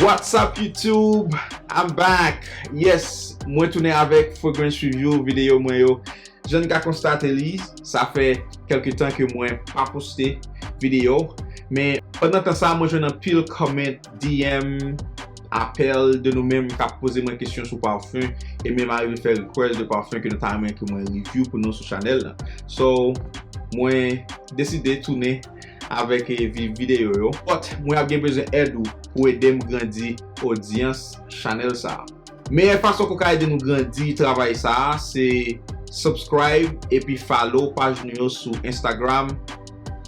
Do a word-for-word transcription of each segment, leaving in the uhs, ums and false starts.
What's up YouTube? I'm back. Yes, mwen tounen avèk Fragrance Review videyo mwen yo. Jan n ka konstate li, sa fè kèlke tan ke mwen pa poste videyo. Men pandan tan sa, mwen jwenn anpil comment, D M, apèl de nou menm k ap poze mwen kesyon sou parfum, e menm arive fè request de parfum ke nou ta renmen ke mwen review pou nou sou chanèl la. So, mwen deside tounen avèk eh, vi- videyo yo. But mwen ap gen bezwen èd ou pou ede m grandi odyans chanèl sa a. Meyè fason ke w ka ede nou grandi travay sa a, se subscribe epi follow paj nou yo sou Instagram,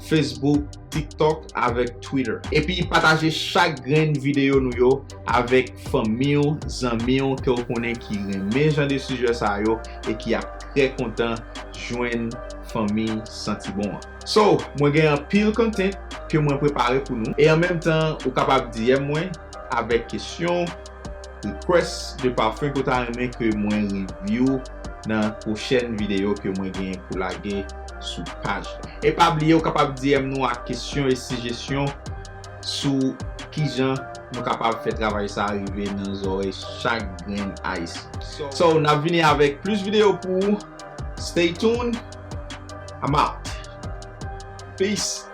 Facebook, TikTok avèk Twitter. Epi pataje chak grenn videyo nou yo avèk fanmi w, zanmi w ke w konnen ki renmen jan de sijè sa yo e ki ap trè kontan jwenn fanmi Santi Bon an. So, mwen gen anpil content ke mwen prepare pou nou. E an menm tan, ou kapab D M mwen avèk kesyon, request de parfum ke w ta renmen ke mwen review nan pwochèn videyo ke mwen gen pou lage sou paj la. E pa bliye, ou kapab D M nou ak kesyon e sijesyon sou kijan nou kapab fè travay sa rive nan zòrèy chak grenn Ayisyen. So, n ap vini avèk plis videyo pou ou. Stay tuned. I'm out. Peace.